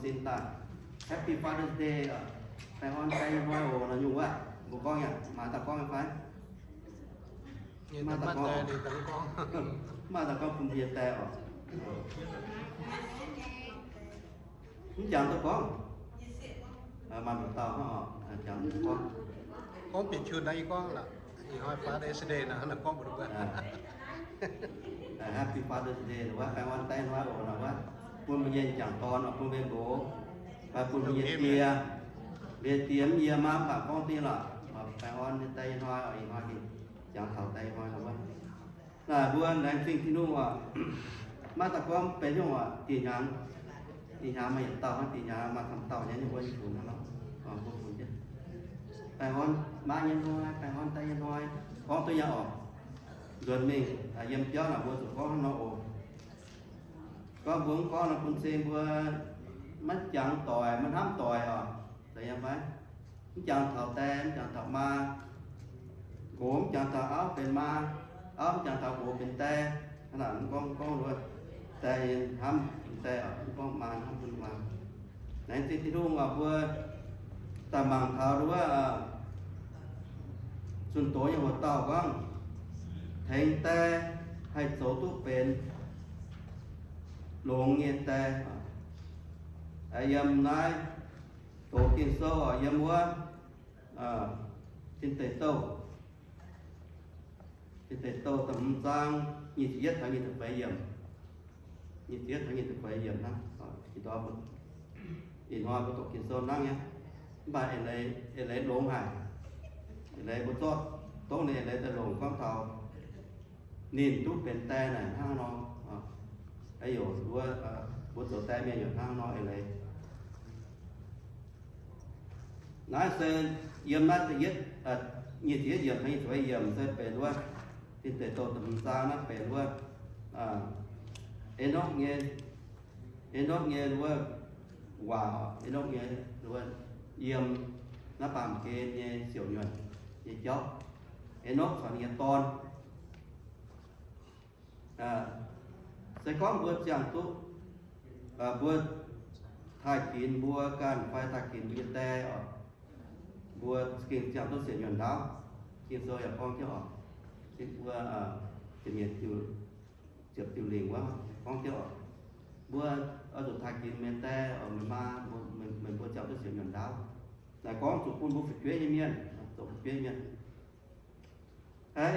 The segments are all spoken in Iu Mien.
sin daaih. Happy Father's Day, baengh orn die nyei hnoi oc, nor nyungc wuov. Mbuo gorngv yaac maaih dauh gorngv nyei fai? Maaih dauh gorngv. Maaih dauh gorngv bun mbuo nyei die oc. Mv jangx duqv gorngv. Maaih dauh hnangv oc, jangx duqv gorngv. Gorngv bieqc qun naaiv yie gorngv lorqc. Ih hnoi Father's Day naaic, hnangv naaic gorngv mbuo wuov. Happy Father's Day wuov, baengh orn die hnoi oc, naaic wuov. Bun mbuo nyei m'jangc dorn oc, bun mbuo nqox, fai bun mbuo nyei die. Mbuo nyei die mv yiem aqv, mv baac gorngv duqv nyei lorqc. Baengh orn die hnoi oc, ih hnoi jangx taux die hnoi naaic wuov. Naaic mbuo laengz zingh Tin-Hungh oc. Maiv daaih gorngv benx nyungc oc, dinh hnyangx, dinh hnyangx maaih yietc dauh hnangv, dinh hnyangx maaih camv dauh nyei, nyungc wuov nyei funx hnangv nor, mbuo funx jienv. Baengh orn maiv nyei hnoi, baengh orn die nyei hnoi, gorngv duqv nyei oc. Nzuonx mingh yiem biauv naaic mbuo zuqc gorngv hnangv nor oc. Gorngv mbuo mv gorngv nor bun cing mbuo maiv jangx doic, maiv hnamv doic oc. Zeiz nyei fai? Mv jangx taux die, mv jangx taux maa. Nqox mv jangx taux auv benx maa, auv mv jangx taux nqox benx die. Hnangv naaic mv gorngv, gorngv wuov, die hnamv bun die, mv gorngv maa hnamv bun maa. Laengz zingh Tin-Hungh oc, mbuo daaih mangc taux wuov, zunh doz nyei hoc dauh gorngv, tengx die haih zoux duqv benx longx nyei die. Yiem naaiv doqc Ging-Sou oc, yiem wuov Tin Deic Douh, Tin Deic Douh da'hmz zaang nyic ziepc yietv taux nyic ziepc feix yiemc. Nyic ziepc yietv taux nyic ziepc feix yiemc hnangv. Ih hnoi mbuo doqc Ging-Sou hnangv nyei, mv baac eix leiz longx haic. Eix leiz mbuo zorqv dongh ninh eix leiz daaih longc gorngv taux ninh duqv benx die naaic hnangv nor. Aa, youc mbuo, mbuo zoux die mienh yaac hnangv nor eix leiz. Naaiv se yiem naaiv da'yietv, nyic ziepc yietv yiemc taux nyic ziepc feix yiemc se benx wuov, Tin Deic Douh da'hmz zaang naaiv benx wuov, Enokv nyei, Enokv nyei wuov waac, Enokv nyei wuov yiem naaiv baamh gen nyei siouc nyuonh nyei jauv. Enokv caux ninh nyei dorn. Se gorngv mbuo ziangh duqv, mbuo taaih ginx mbuo ganh fai taaih ginx mbuo nyei die oc, mbuo gengh ziangh duqv siouc nyuonh ndaauv. Ging-Sou yaac gorngv jienv oc, mbuo ziepc nyeic diuh, ziepc diuh lingc wuov gorngv jienv oc, mbuo oix zuqc taaih ginx meih nyei die, meih maa, meih mbuo ziangh duqv siouc nyuonh ndaauv. Naaic gorngv zuqc bun mbuo fu'jueiv nyei mienh, zoux fu'jueiv mienh.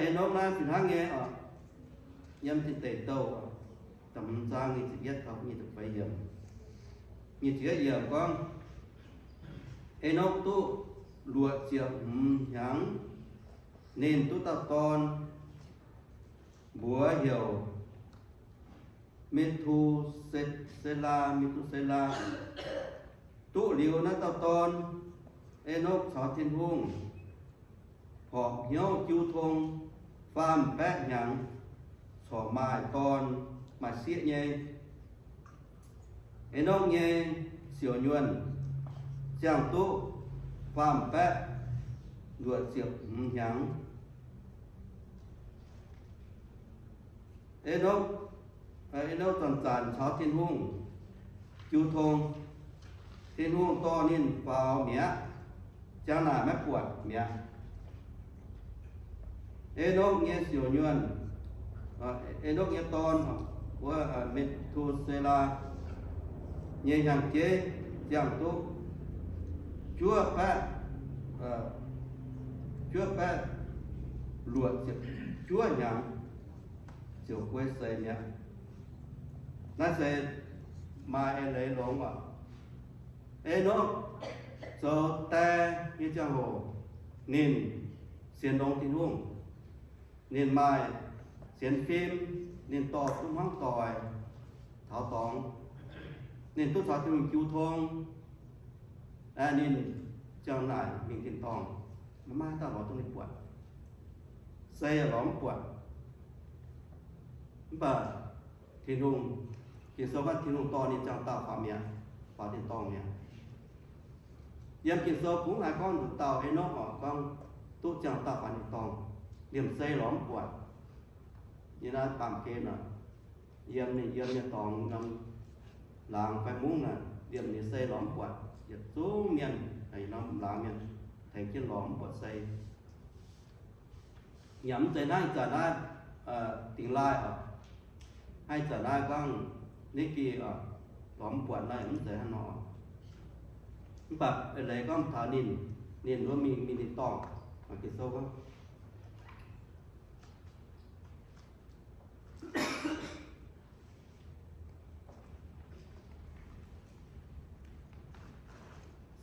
Enokv naaiv fih hnangv nyei oc, yiem Tin Deic Douh da'hmz zaang nyic ziepc yietv taux nyic ziepc feix yiemc. Nyic ziepc yietv yiemc gorngv, Enokv duqv luoqc ziepc hmz hnyangx, ninh duqv dauh dorn, mbuox heuc Me^tu^se^laa, Me^tu^se^laa. Duqv liuz naaiv dauh dorn, Enokv caux Tin-Hungh horpc hnyouv jiu tong faam-baeqv hnyangx, corc maaih dorn, maaih sieqv nyei. Enokv nyei siouc nyuonh ziangh duqv faam-baeqv luoqc ziepc hmz hnyangx. Enokv, Enokv zanc-zanc caux Tin-Hungh jiu tong. Tin-Hungh dorh ninh faaux mi'aqv, ziang naaic maiv buatc mi'aqv. Enokv nyei siouc nyuonh, Enokv nyei dorn, wuov Me^tu^se^laa nyei hnyangx-jeiv ziangh duqv juov baeqv, juov baeqv luoqc ziepc juov hnyangx, ziouc guei seix mi'aqv. Naaiv se maaih eix leiz longx oc. Enokv zoux die nyei ziangh hoc, ninh sienx longx Tin-Hungh. Ninh maaih sienx fim, ninh dorh duqv hmuangv doic taux dorngx. Ninh duqv caux Tin-Hungh jiu tong. Ninh ziangh naaic mingh tin-dorngh, maiv maaih dauh lorz duqv ninh buatc. Se yaac lorz mv buatc. Mv baac Tin-Hungh, Ging-Sou gorngv Tin-Hungh dorh ninh ziangh dauh faaux mi'aqv, faaux tin-dorngh mi'aqv. Yiem Ging-Sou kungx haiz gorngv nduqc dauh Enokv oc, gorngv duqv ziangh dauh faaux tin-dorngh, liemh se lorz mv buatc. Yiem naaiv baamh gen oc, yiem ninh yiem nyei dorngx norm laangz fai mungv naaic, liemh ninh se lorz mv buatc. Yietc zungv mienh, norm laangz mienh tengx jienv lorz mv buatc se. Yaac mv zeiz hnangv ih zanc naaiv, dingx laaih oc. Hnangv ih zanc naaiv gorngv Nicky oc, lorz mv buatc naaiv mv zeiz hnangv nor. Mv baac leiz gorngv taux ninh, ninh wuov mingh, mingh ninh dorngh. Ging-Sou gorngv,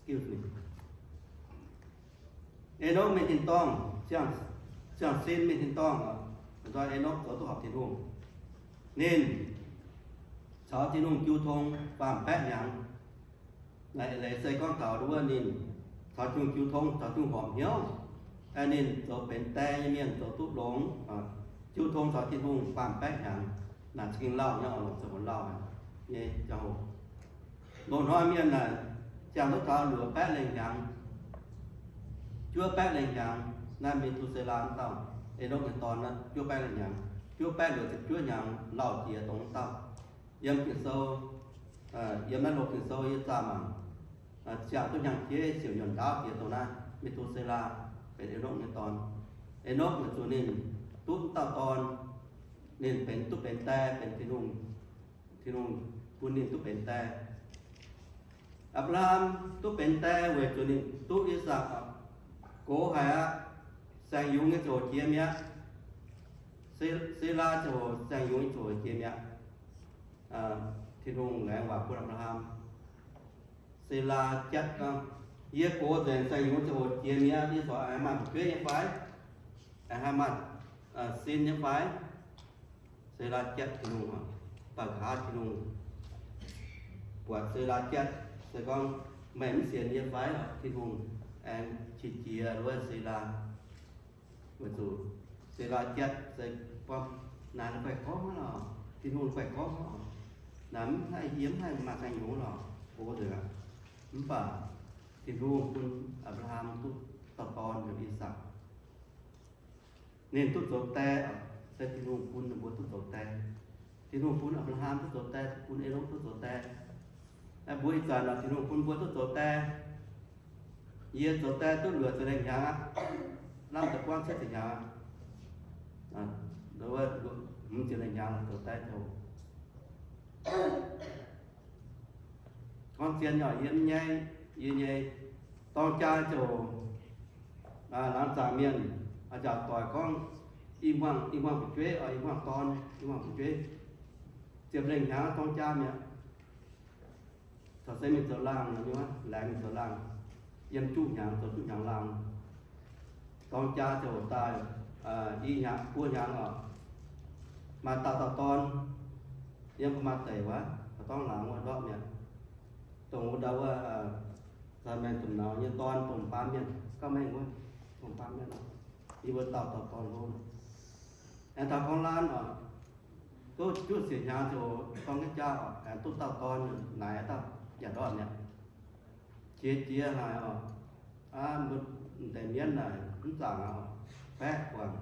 Excuse me. Enokv mingh tin-dorngh, ziangh, ziangh sin mingh tin-dorngh oc. Nzoi Enokv zoux duqv horpc Tin-Hungh. Ninh caux Tin-Hungh jiu tong faam-baeqv hnyangx. Naaiv leiz se gorngv taux wuov ninh caux Tin-Hungh jiu tong, caux Tin-Hungh horpc hnyouv. Ninh zoux benx die nyei mienh zoux duqv longx, jiu tong caux Tin-Hungh faam-baeqv hnyangx. Naaiv za'gengh lauh nyei oc, longc ziangh hoc lauh nyei ziangh hoc. Loz-hnoi mienh naaic ziangh duqv taux luoqc baeqv lengh hnyangx, juov baeqv lengh hnyangx, naaiv Methu^se^laa wuov dauh, Enokv nyei dorn, juov baeqv lengh hnyangx, juov baeqv luoqc ziepc juov hnyangx lauh jiex dongh wuov dauh. Yiem Ging-Sou, yiem naaiv loz Ging-Sou yie zaah mangc, ziangh duqv hnyangx-jeiv siouc nyuonh ndaauv jiex dongh naaiv Methu^se^laa benx Enokv nyei dorn. Enokv weic zuqc ninh duqv dauh dorn, ninh benx, duqv benx die, benx Tin-Hungh, Tin-Hungh bun ninh duqv benx die. Apc^laa^ham duqv benx die weic zuqc ninh duqv I^sakc. Gox haic aqv. Saeng-yungz nyei ziangh hoc jiex mi'aqv. Se, Selaa ziangh hoc, saeng-yungz nyei ziangh hoc jiex mi'aqv. Tin-Hungh laengz waac bun Apc^laa^ham. Selaa jatv gorngv, yie gox nzengc, saeng-yungz ziangh hoc jiex mi'aqv, yie corc aengx maaih fu'jueiv nyei fai? Aengx haih maaih sin nyei fai? Selaa jatv Tin-Hungh, baac nqa'haav Tin-Hungh buatc Selaa jatv se gorngv, meih mv sienx yie fai? Tin-Hungh aengx qiex jiez wuov Selaa. Weic zuqc Selaa jatv se gorngv, naaiv la'guaih gorngv lorqc, Tin-Hungh la'guaih gorngv lorqc, naaiv mv haih, yie mv haih maaih saeng-yungz lorqc, gox nzengc aqv. Mv baac Tin-Hungh bun Apc^laa^ham duqv dauh dorn heuc I^sakc. Ninh duqv zoux die, se Tin-Hungh bun ninh mbuo duqv zoux die. Tin-Hungh bun Apc^laa^ham duqv zoux die, bun Enokv duqv zoux die. Mbuo ih zanc Tin-Hungh bun mbuo duqv zoux die. Yie zoux die duqv luoqc ziepc lengh hnyangx aqv. Lamh deix buangv cietv ziepc hnyangx aqv. Hmz ziepc lengh hnyangx zoux die zoux. Gorngv zien nyei, yie mv nyaiv, yie nyei dorng jaa ziouc, laangz zaangc mienh, a'nziaauc doic gorngv, i hmuangv, i hmuangv fu'jueiv, i hmuangv dorn, i hmuangv fu'jueiv, ziepc lengh hnyangx dorng jaa mi'aqv. Caux se mingh zoux laangh nyei, laengz mingh zoux laangh, yiem juqv hnyangx zoux juqv hnyangx laangh. Dorng jaa ziouc daaih i hnyangx buo hnyangx oc, maaih dauh dauh dorn, yiem maaih deic wuov, dorngx laangz wuov ndortv mi'aqv. Dongh wuov ndau wuov, caux maengx domh nauz nyei dorn, domh baamh mienh, gauh maengx wuov, domh baamh mienh oc, yie mbuo dauh dauh dorn hlo. Aengx taux gorngv laanh oc, duqv juqv siec hnyangx ziouc dorng jienv jaa oc, aengx duqv dauh dorn, naaic dauh yaac ndortv mi'aqv. Jiex jiex haic oc, aa, mbuo deix mienv naaic mv zaangc aqv oc, baeqv guangc,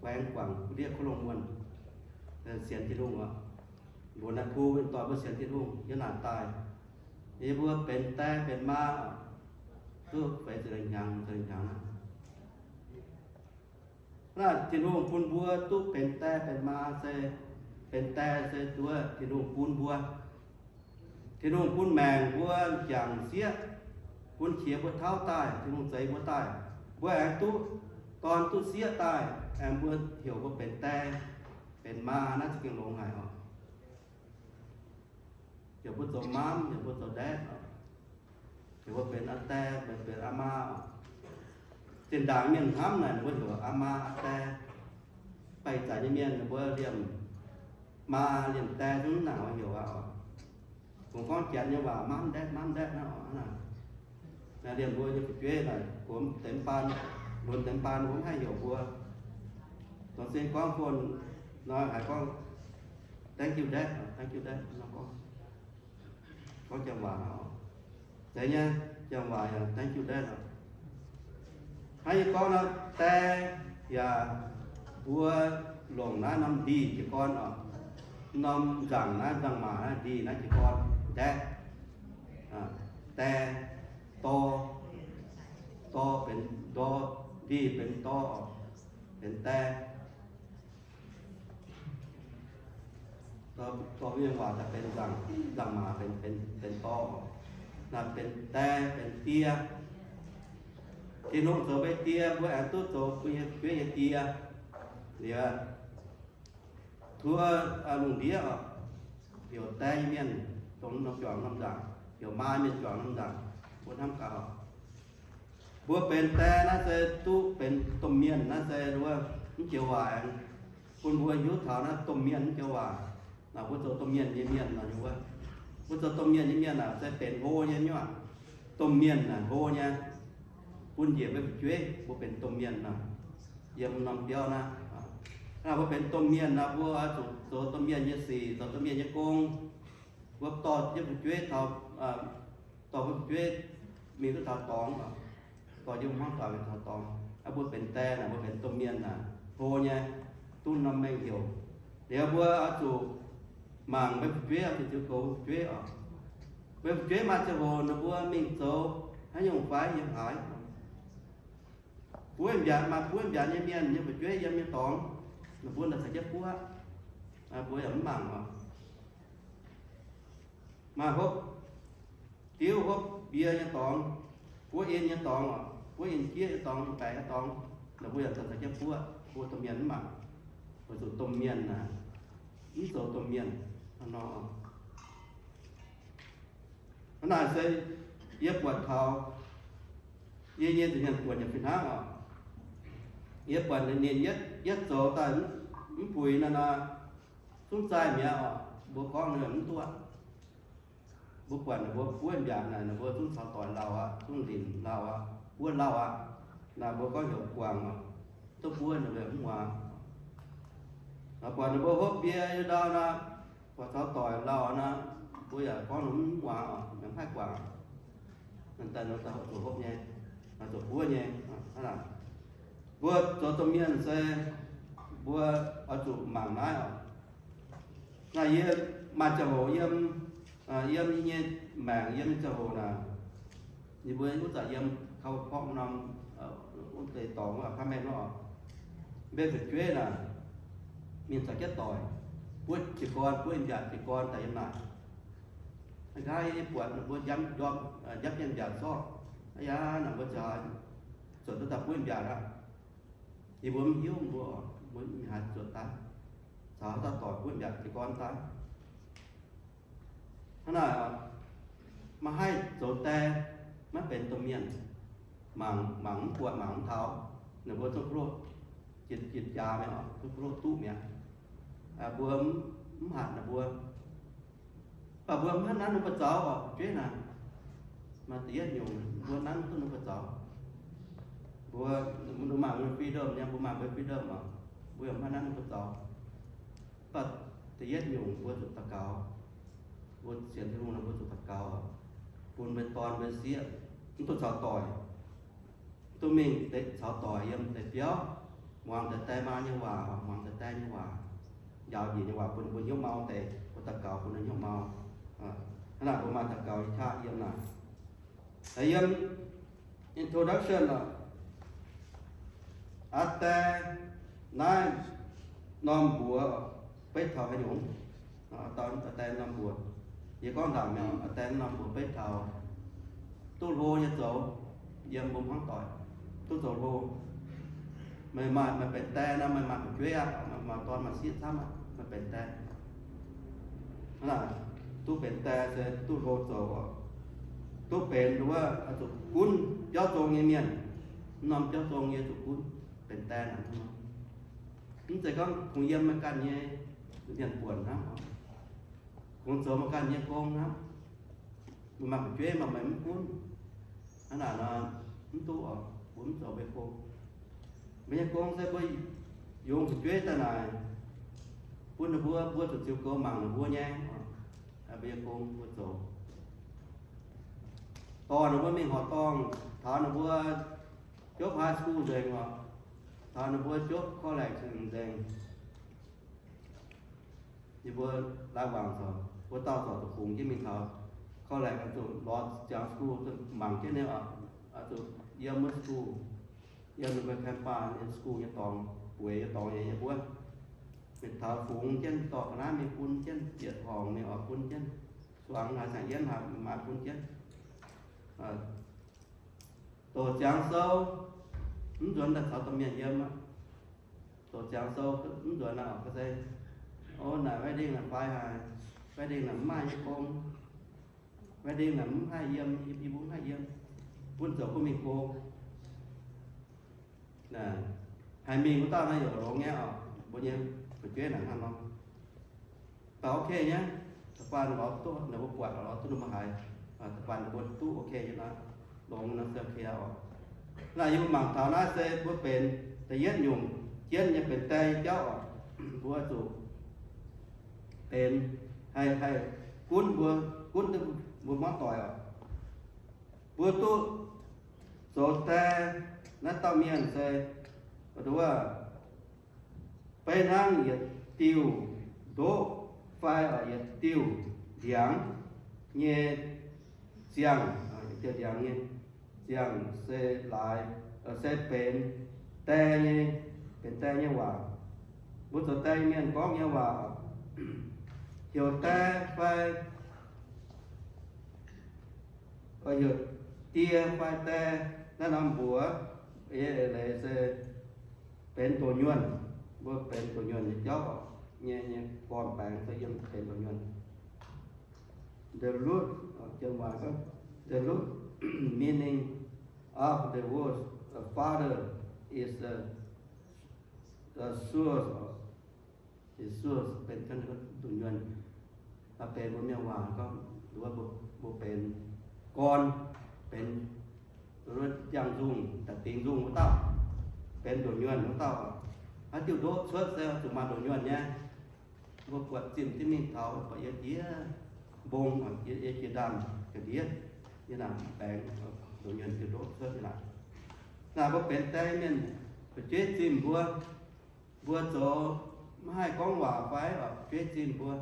guaengx guangc ndiev kuv longh muonh, sienx Tin-Hungh oc. Mbuox naaiv kuv doic mbuo sienx Tin-Hungh yiem naaic daaih, yie mbuo benx die benx maa oc, duqv feix ziepc lengh hnyangx, ziepc lengh hnyangx naaiv. Naaiv Tin-Hungh bun mbuo duqv benx die benx maa se, benx die se duqv Tin-Hungh bun mbuo. Tin-Hungh bun maengc mbuo m'jangc sieqv, bun qiex mbuo tauv daaih, Tin-Hungh zeix mbuo daaih, mbuo aengx duqv dorn duqv sieqv daaih, aengx mbuo heuc mbuo benx die benx maa, naaiv za'gengh longx haic oc. Heuc mbuo zoux mom, heuc mbuo zoux dad, heuc mbuo benx aa die, benx, benx aa maa. Zinh ndaangc mienh hnamv naaic ninh mbuo heuc aa maa aa die. Mv baac ih zanc nyei mienh ninh mbuo liemh maa liemh die zungv mv nangc oix heuc aqv oc. Kungx gorngv Janx nyei waac mom dad, mom dad naaiv oc. Naaiv liemh mbuo nyei fu'jueiv naaic, gox deix baan, lunx deix baan mbuo mv haih heuc mbuo. Dongh zinh gorngv bun nor haiz gorngv thank you dad, thank you dad nor gorngv. Gorngv janx waac oc. Zeiz nyei, janx waac yaac thank you dad oc. Hnangv yie gorngv nor, die yaac mbuo longc naaiv norm ndih jiez gorn oc. Norm nzaangc naaiv, nzaangc maac naaiv ndih naaiv jiez gorn, dad. benx die. Dorh, dorh mienh waac daaih benx nzaangc, nzaangc maac benx, benx, benx dorh. Naaiv benx die, benx die. Tin-Hungh zoux mbuo nyei die, mbuo aengx duqv zoux mbuo nyei fu'jueiv nyei die. Liuz, tov lungh ndiev oc, heuc die nyei mienh dongh norm juangc norm nzaangc, heuc maa mienh juangc norm nzaangc, mbuo hnamv gaax oc. Mbuo benx die naaiv se duqv benx domh mienh, naaiv se wuov mv joux waac aengx bun mbuo hiuv taux naaiv domh mienh mv joux waac. Naaiv mbuo zoux domh mienh nyei mienh nor, wuov, mbuo zoux domh mienh nyei mienh naaic se benx hlo nyei nyuoqc. Domh mienh naaic hlo nyei, bun njiec mbuo fu'jueiv, mbuo benx domh mienh naaic. Yiem norm biauv naaiv, naaiv mbuo benx domh mienh naaic, mbuo oix zuqc zoux domh mienh nyei sic, zoux domh mienh nyei gong. Mbuo dorh jienv fu'jueiv taux, dorh mbuo fu'jueiv mingh duqv taux dorngx, dorh jienv hmuangv doic mingh taux dorngx. Aa, mbuo benx die naaic, mbuo benx domh mienh naaic, hlo nyei, duqv norm mengh heuc. Liuz mbuo oix zuqc mangc mbuo fu'jueiv, oix zuqc ziux goux fu'jueiv oc. Mbuo fu'jueiv maaih ziangh hoc ninh mbuo mingh zoux haaix nyungc fai yiem haaix. Buov mbiaatc, maaih buov mbiaatc nyei mienh nyei fu'jueiv yiem nyei dorngx, ninh mbuo naaic caux jienv buov, mbuo yaac mv mangc oc. Maaih hopv diuv hopv mbie nyei dorngx, buov en nyei dorngx oc, buov en jieqv nyei dorngx, baeqc nyei dorngx, ninh mbuo yaac caux jienv buov, mbuo domh mienh mv mangc, weic zuqc domh mienh naaic, mv zoux domh mienh nor. Hnangv naaic se yie buatc taux yie nyei nza'hmien buonc yaac fih hnangv oc. Yie buatc ninh yietv, yietv zoux daaih mv puix naaiv nor, zungv zaih mi'aqv oc. Mbuo gorngv ninh mv duqv. Mbuo buatc ninh mbuo buov mbiaatc naaic, ninh mbuo zungv caux doic lauh aqv, zungv linc lauh aqv, buov lauh aqv. Naaic mbuo gorngv heuc guangc oc, duqv buov ninh mbuo mv muangx. Buatc ninh mbuo hopv mbie ndau nor, buatc caux doic lauh nor, mbuo yaac gorngv ninh mv muangx oc, mv haih guangc. Daaih zuqc hopv nyei, zuqc buov nyei. Mbuo zoux domh mienh se mbuo oix zuqc mangc naaiv oc. Naaiv yie maaih ziangh hoc yiem, yiem yie nyei maengc yiem nyei ziangh hoc naaic, yie mbuo wuov zanc yiem kau porv norm, wuov deix dorngx wuov apartment wuov oc, mbuo fu'jueiv naaic, mingh caux jienv doic, buov jiez gorn, buov en mbiaatc jiez gorn daaih yiem naaic. Hnangv yie buatc ninh mbuo njapv, njapv, njapv jienv mbiaatc zorqv. Aa yaa, naaic mbuo ziouc zuotc duqv daaih buov mbiaatc aqv. Yie mbuo mv hiuv mbuo, mbuo mingh haaix zuotc daaih, caux haaix dauh doic buov mbiaatc jiez gorn daaih. Hnangv naaic, maiv haih zoux die, maiv benx domh mienh, mangc, mangc mv buatc, mangc mv taux. Ninh mbuo zungv kuv loqv jiex, jiex jaax mi'aqv, zungv kuv loqv duqv mi'aqv. Mbuo mv hatc ninh mbuo, mv baac mbuo mv hnangv nanv ninh mbuo zaux oc, fu'jueiv naaic. Maaih da'yietv nyungc mbuo nanv duqv ninh mbuo zaux. Mbuo, mbuo mangc mbuo freedom nyei, mbuo mangc mbuo freedom oc, mbuo yaac mv hnangv nanv ninh mbuo zaux. Mv baac da'yietv nyungc mbuo zuqc daux gaux. Mbuo sienx Tin-Hungh nor mbuo zuqc daux gaux, bun mbuo dorn mbuo sieqv mv duqv caux doic, duqv mingh caux doic yiem deix biauv, muangx deix die maa nyei waac, muangx deix die nyei waac, njaaux njiec nyei waac bun ninh mbuo hnyouv mau deix, mbuo daux gaux bun ninh hnyouv mau. Hnangv naaic mbuo maaih daux gaux qaqv yiem naaic. Yiem introduction oc, aa die naaiv norm mbuox beiv taux haaix nyungc? Aa die norm mbuox, yie gorngv ndaangc mi'aqv, aa die norm mbuox beiv taux duqv hlo nyei zoux yiem mbuo hmuangv doic, duqv zoux hlo. Meih maaih, meih benx die nor, meih maaih fu'jueiv aqv, maaih dorn maaih sieqv camv aqv, meih benx die. Hnangv naaic, duqv benx die se duqv hlo zoux oc. Duqv benx wuov oix zuqc gunv biauv zong nyei mienh. Mv norm biauv zong yie zuqc gunv benx die naaic. Mv zeiz gorngv kungx yiem meih ganh nyei mienh buonc hnangv oc. Kungx zoux meih ganh nyei gong hnangv. Mbuo maaih fu'jueiv mv baac meih mv gunv. Hnangv naaic nor, mv duqv oc. Mbuo mv zoux mbuo nyei gong. Mbuo nyei gong se mbuo yungz fu'jueiv daaih naaic, bun ninh mbuo, mbuo zuqc ziux goux mangc ninh mbuo nyei. Mbuo nyei gong mbuo zoux. Dorh ninh mbuo mingh horqc dorngh, taux ninh mbuo jopv high school nzengc oc, taux ninh mbuo jopv college nzengc. Yie mbuo lai wangc corc, mbuo dauh corc zuqc fungx jienv mingh taux college, oix zuqc lorz ziangx school, mangc jienv ninh oc, oix zuqc yiem wuov school, yiem ninh mbuo campus nyei school nyei dorngx. bueix nyei dorngx nyei yie mbuo. Mingh taux fungx jienv dorh ga'naaiv mingh bun jienv, yietc horngc mingh oix bun jienv, suangx haaix saeng-yienv haaix maaih bun jienv. Doqc ziangx sou, mv nzuonx daaih caux domh mienh yiem aqv. Doqc ziangx sou mv nzuonx aqv, ga'se, o, naaic wedding naaic fai haic, wedding naaic mv maaih nyei gong, wedding naaic mv haih yiem, yie mbuo mv haih yiem, bun zoux bun mingh go. Haih mingh wuov dauh naaiv yaac longx nyei oc, mbuo nyei fu'jueiv naaic hnangv nor. Da'faanh ok nyei, da'faanh lorz duqv ninh mbuo buatc, lorz duqv ninh mbuo haiz, da'faanh ninh mbuo duqv ok nyei nor, longx nor se ok oc. Naaiv yie mbuo mangc taux naaiv se mbuo benx da'yietv nyungc jienv nyei benx die nyei jauv oc. Mbuo zuqc benx haih, haih gunv mbuo, gunv duqv mbuo hmuangv doic oc. Mbuo duqv zoux die naaiv dauh mienh se, beiv hnangv yietc diuh ndoqv fai yietc diuh ndiangx nyei ziangh, yietc diuh ndiangx nyei ziangh se laaix, se benx die nyei, benx die nyei waac. Mbuo zoux die mienh gorngv nyei waac, heuc die fai heuc die fai die, naaiv norm mbuox eix leiz se benx ndoqc nyuonh. Mbuo benx ndoqc nyuonh nyei jauv nyei, nyei gorn-baengx se yiem benx ndoqc nyuonh. The root, the root meaning of the word father is the source of, is source benx ndoqc nyuonh. Benx mbuo mienh waac gorngv, mbuo benx gorn, benx wuov jangx nzungh, da'dingx nzungh wuov dauh, benx ndoqc nyuonh wuov dauh. Haaix diuh ndoqv cuotv se zuqc maaih ndoqc nyuonh nyei. Mbuo buatc zimh jienv mingh taux buatc yie jiex mbong, yie jiex ndaamv ga'ndiev, yie naaic baengx ndoqc nyuonh diuh ndoqv cuotv nyei laaic. Naaic mbuo benx die mienh, fu'jueiv zimh mbuo, mbuo zoux maiv haih gorngv waac fai oc, fu'jueiv zimh mbuo.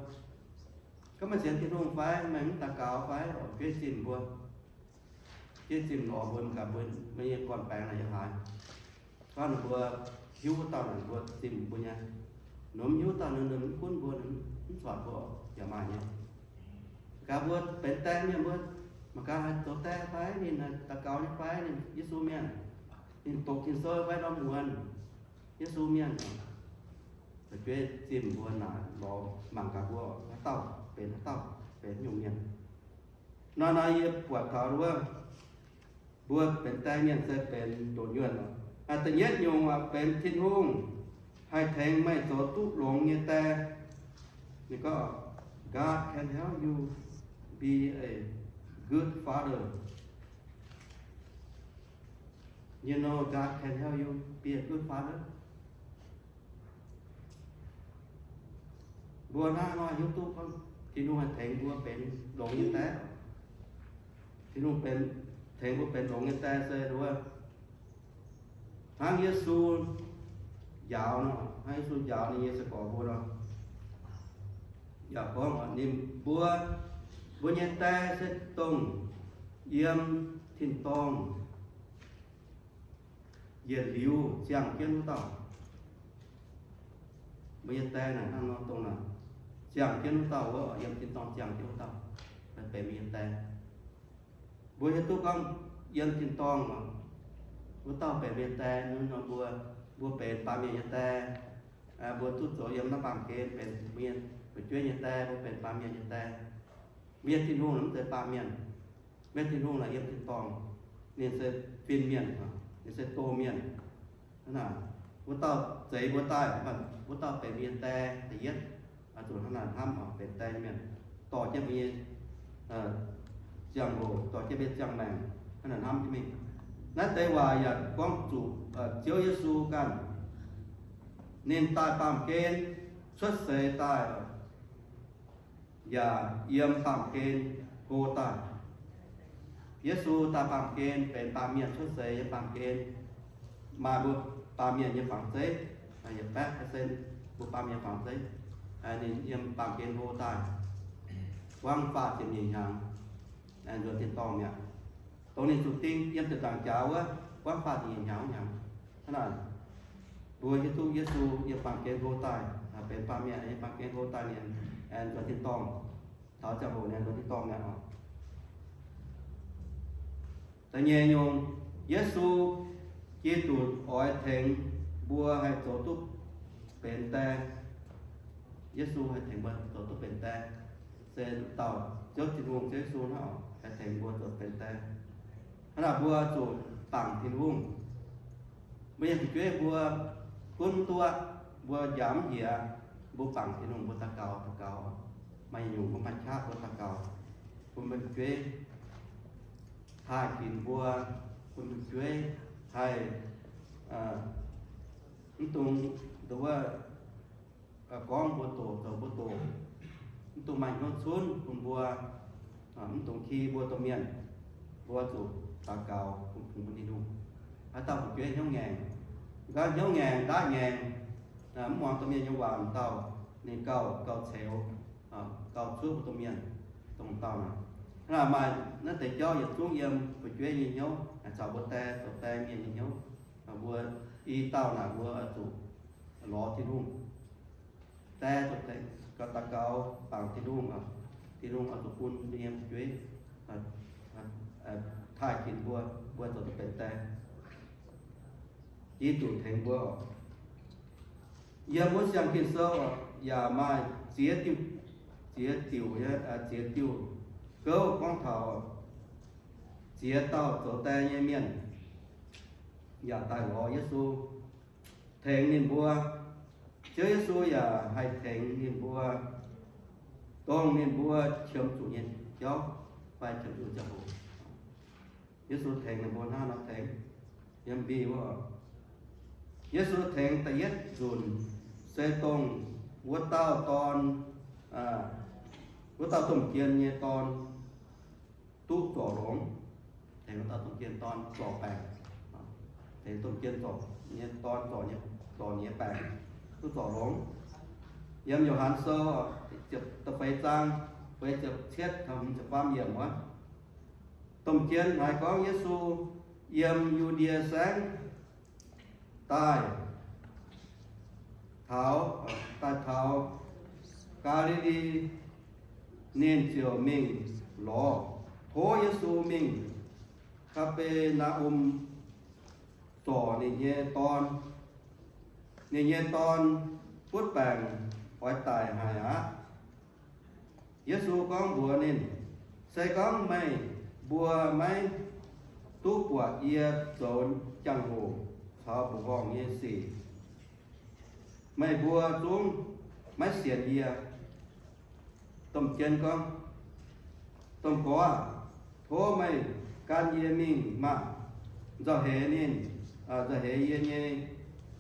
Gorngv meih sienx Tin-Hungh fai, meih mv daux gaux fai oc, fu'jueiv zimh mbuo. Fu'jueiv zimh lorz mbuo, mv gaax mbuo, mbuo nyei gorn-baengx naaic yiem haaix. Gorngv ninh mbuo hiuv wuov dauh naaic mbuo zimh mbuo nyei. Ninh mv hiuv dauh ninh, ninh mv gunv mbuo, ninh mv corc mbuo yaac maaih nyei. Gaax mbuo benx die mienh mbuo, mangc gaax haih zoux die fai, ninh daux gaux nyei fai, ninh Yesu mienh, ninh doqc Ging-Sou fai ndorm muonz Yesu mienh. Fu'jueiv zimh mbuo naaic lorz mangc gaax mbuo haaix dauh benx haaix dauh benx nyungc mienh. Nor nor yie buatc taux wuov, mbuo benx die mienh se benx ndoqc nyuonh. Da'nyeic nyungc benx Tin-Hungh haih tengx meih zoux duqv longx nyei die. Ninh gorngv, God can help you be a good father. You know God can help you be a good father. Mbuo hnangv nor hiuv duqv gorngv Tin-Hungh haih tengx mbuo benx longx nyei die. Tin-Hungh benx, tengx mbuo benx longx nyei die se wuov, hnangv Yesu njaaux nor, hnangv Yesu njaaux ninh nyei sai-gorx mbuo nor, yaac gorngv ninh mbuo, mbuo nyei die se dongh yiem tin-dorngh yietc liuz ziangh jienv wuov dauh. Mbuo nyei die naaic hnangv nor dongh naaic ziangh jienv wuov dauh wuov, yiem tin-dorngh ziangh jienv wuov dauh, naaiv benx mbuo nyei die. Mbuo hiuv duqv gorngv yiem tin-dorngh wuov dauh benx mbuo nyei die, nor mbuo, mbuo benx baamh mienh nyei die. Mbuo duqv zoux yiem naaiv baamh gen benx mbuo nyei fu'jueiv nyei die, mbuo benx baamh mienh nyei die. Mbuo nyei Tin-Hungh mv zeiz baamh mienh. Mbuo nyei Tin-Hungh naaic yiem tin-dorngh, ninh se fin-mienh, ninh se doh mienh. Hnangv naaic, wuov dauh zeix mbuo daaih, wuov dauh benx mbuo nyei die da'yietv. Zuqc hnangv naaic hnamv oc, benx die mienh dorh jienv mbuo nyei ziangh hoc, dorh jienv mbuo nyei ziangh maengc, hnangv naaic hnamv jienv mingh. Naaiv deix waac yaac gorngv zuqc Ziouv Yesu ganh, ninh daaih baamh gen cuotv seix daaih, yaac yiem baamh gen hlo daaih. Yesu daaih baamh gen benx baamh mienh cuotv seix yiem baamh gen, maaih mbuo baamh mienh nyei fangx zeiv, yietc baeqv percent mbuo baamh mienh fangx zeiv, ninh yiem baamh gen hlo daaih, buangv faah ziepc nyeic hnyangx, nzuonx tin-dorngh mi'aqv. Dongh ninh zuqc ding yiem ziepc nzaangc jaax wuov, buangv faah ziepc nyeic hnyangx wuov hnyangx. Hnangv naaic, Mbuo hiuv duqv Yesu yiem baamh gen hlo daaih, benx baamh mienh yiem baamh gen hlo daaih, ninh aengx nzuonx tin-dorngh, taux ziangh hoc ninh nzuonx tin-dorngh mi'aqv oc. Da'nyeic nyungc, Yesu Giduc oix tengx mbuo haih zoux duqv benx die. Yesu haih tengx mbuo zoux duqv benx die, se dauh Ziouv Tin-Hungh, Ziouv Yesu hnangv oc, haih tengx mbuo zoux benx die. Hnangv naaic mbuo zuqc bangc Tin-Hungh. Mbuo nyei fu'jueiv mbuo gunv mv duqv, mbuo njaaux mv njiec, mbuo bangc Tin-Hungh, mbuo daux gaux, daux gaux. Maaih nyungc mbuo maaih qaqv mbuo daux gaux, bun mbuo fu'jueiv taaih ginc mbuo, bun mbuo fu'jueiv haih mv dungx, dongh wuov, gorngv mbuo doqc, zoux mbuo doqc, mv dungx maaih hnyouv cunv bun mbuo, mv dungx ki mbuo domh mienh. Mbuo zuqc daux gaux bun, bun, bun Tin-Hungh. Haaix dauh fu'jueiv hnyouv ngaengc, nqa'haav hnyouv ngaengc, ndaatv ngaengc, mv muangx domh mienh nyei waac dauh, ninh gauh, gauh ceux, gauh cuotv mbuo domh mienh, dongh dauh naaic. Hnangv naaic maaih naaiv deix jauv yietc zungv yiem fu'jueiv nyei hnyouv, caux mbuo die, zoux die mienh nyei hnyouv. Mbuo i dauh naaic mbuo oix zuqc lorz Tin-Hungh. Die zuqc tengx gauh daux gaux bangc Tin-Hungh, Tin-Hungh oix zuqc bun ninh nyei fu'jueiv taaih ginc mbuo, mbuo zoux duqv benx die. Giduc tengx mbuo oc. Yiem wuov siang-gin-sou yaac maaih ziex diuh, ziex diuh, ziex diuh gouv gorngv taux ziex dauh zoux die nyei mienh yaac daaih lorz Yesu, tengx ninh mbuo. Ziouv Yesu yaac haih tengx ninh mbuo, dongh ninh mbuo qiemx zuqc nyei jauv fai qiemx zuqc ziangh hoc. Yesu tengx ninh mbuo hnangv nor tengx. Yiem mbiv wuov, Yesu tengx da'yietv nzunc se dongh wuov dauh dorn, wuov dauh domh jien nyei dorn duqv zorc longx. Tengx wuov dauh domh jien dorn zorc baengc, tengx domh jien zorc nyei dorn zorc nyei, zorc nyei baengc duqv zorc longx. Yiem Yo^han Sou ziepc, da'feix zaang, feix ziepc cietv taux hmz ziepc faam yiemc wuov, domh jien haiz gorngv Yesu yiem Yu^ndie Saengv daaih taux, daaih taux Gaa^li^li, ninh ziouc mingh lorz, tov Yesu mingh Kaa^be^naa^um zorc ninh nyei dorn. Ninh nyei dorn butv baengc oix daic haic aqv. Yesu gorngv mbuox ninh, Se gorngv meih mbuo maiv duqv buatc yie zoux jangx-hoc caux mbuoqc horngh nyei sic, meih mbuo zungv maiv sienx yie. Domh jien gorngv, Domh Gorx aah! Tov meih gan yie mingh maah! Nzauh heix ninh, nzauh heix yie nyei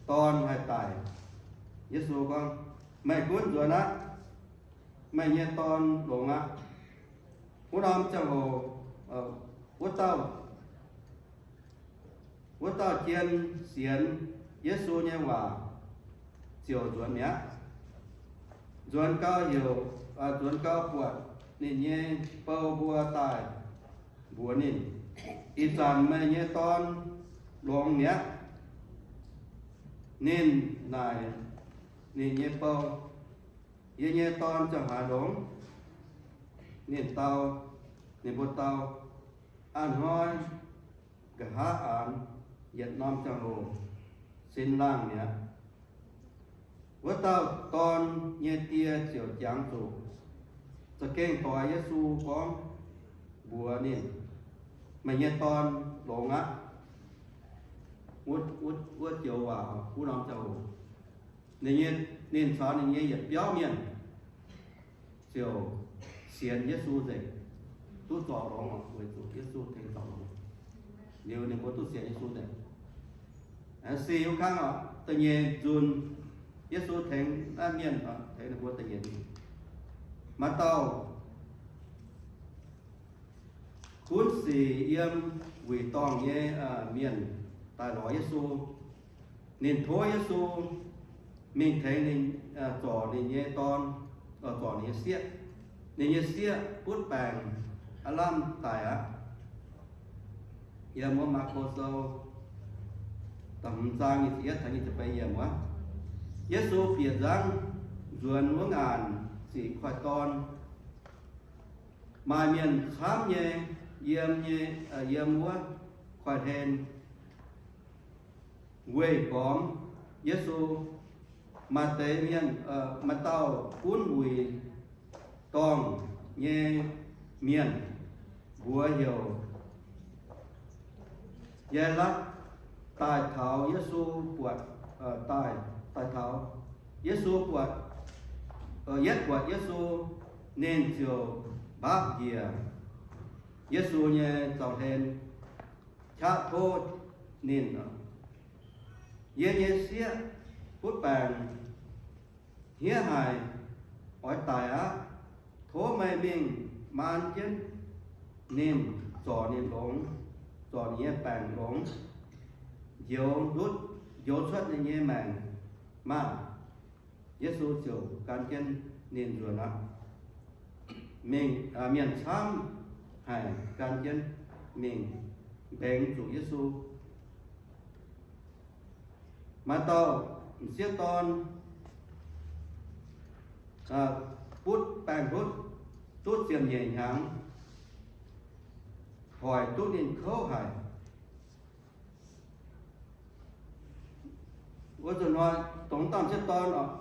dorn haih daic. Yesu gorngv, Meih gunv nzuonx aqv. Meih nyei dorn longx aqv. Wuov norm ziangh hoc wuov dauh, wuov dauh jien sienx Yesu nyei waac ziouc nzuonx mi'aqv. Nzuonx gau heuc, nzuonx gau buatc ninh nyei bou mbuo daaih mbuox ninh, Ih zanc meih nyei dorn longx mi'aqv. Ninh naaic ninh nyei bou, Yie nyei dorn ziangh haaix longx? Ninh dau, ninh mbuo dau, A'hnoi, nqa'haav aanx, yietc norm ziangh hoc, sin laangh mi'aqv. Wuov dauh dorn nyei die ziouc jangx zuqc za'gengh doix Yesu gorngv mbuox ninh, Meih nyei dorn longx aqv. Wuov, wuov joux waac, wuov norm ziangh hoc, ninh nyei, ninh caux ninh nyei yietc biauv mienh ziouc sienx Yesu nzengc, duqv zorc longx, weic zuqc Yesu tengx zorc longx. Liuz ninh mbuo duqv sienx Yesu nzengc. Sic wuov kangv, da'nyeic nzunc, Yesu tengx naaiv mienh, tengx ninh mbuo da'nyeic nzunc, maaih dauh gunv sic yiem wuic dorngh nyei mienh daaih lorz Yesu. Ninh tov Yesu mingh tengx ninh, zorc ninh nyei dorn, zorc ninh nyei sieqv. Ninh nyei sieqv butv baengc aav lamh daic aqv. Yiem wuov Maako Sou Hmz zaang nyic ziepc yietv taux nyic ziepc feix yiemc wuov, Yesu bieqc nzangv nzuonx wuov ngaanc sic koiv-dorn. Maaih mienh camv nyei yiem nyei, yiem wuov koiv-hlen weih gormx Yesu. Maaih deix mienh, maaih dauh gunv wuic dorngh nyei mienh, mbuox heuc Yaailatv, daaih taux Yesu buatc, daaih, daaih taux Yesu buatc, yietv buatc Yesu, ninh ziouc mbaapv njiec Yesu nyei zaux-hlen, qaqv tov ninh, Yie nyei sieqv butv baengc hniev haic, oix daic aqv. Tov meih mingh maan jienv ninh, zorc ninh longx, zorc ninh nyei baengc longx, njoux ndutv, njoux cuotv ninh nyei maengc maah! Yesu ziouc gan jienv ninh nzuonx aqv. Mienh camv haic gan jienv mingh mbengx zuqc Yesu. Maaih dauh m'sieqv dorn butv baengc-hutv duqv ziepc nyeic hnyangx, hoic duqv ninh kouv haic. Wuov zanc hnoi dongh m'sieqv dorn oc,